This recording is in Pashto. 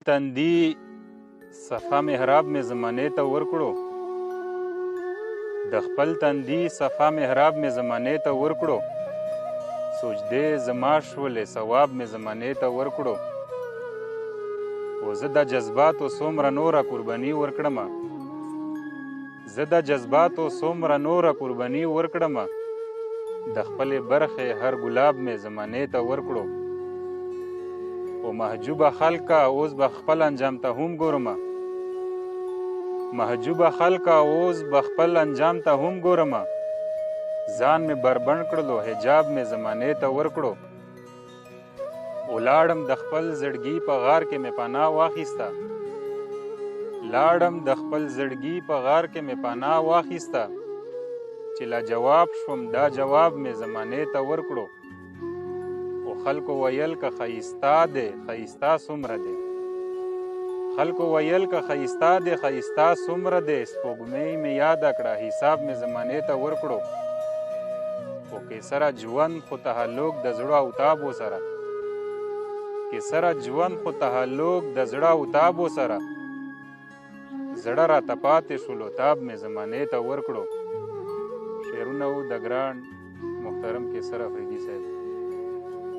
تندي صفا محراب مې زمانې ته ورکړو، د خپل تندي صفا محراب مې زمانې ته ورکړو، سجدې زما شولې ثواب مې زمانې ته ورکړو. او زه د جذباتو څومره نوره قرباني ورکړمه، زه د جذباتو څومره نوره قرباني ورکړمه، د خپلې برخې هر ګلاب مې زمانې ته ورکړو. او محجوبه خلکه اوس به خپل انجام ته هم ګورمه، محجوبه خلکه اوس به خپل انجام ته هم ګورمه، ځان مې بربنډ کړلو حجاب مې زمانې ته ورکړو. ولاړم د خپل زړګي په غار کې مې پناه واخیسته، لاړم د خپل زړګي په غار کې مې پناه واخیسته، چې لا جواب شوم دا جواب مې زمانې ته ورکړو. او خلکو ویل که ښایسته دی ښایسته څومره دی، خلکو ویل که ښایسته دی ښایسته څومره دی، سپوږمۍ مې یاده کړه حساب مې زمانې ته ورکړو. او که سره ژوند خو تعلق د زړه او تابو سره، که سره ژوند خو تعلق د زړه او تابو سره، زړه راته پاتې شولو تاب مې زمانې ته ورکړو. شعرونه وو د ګران محترم قیصر افریدي صاحب.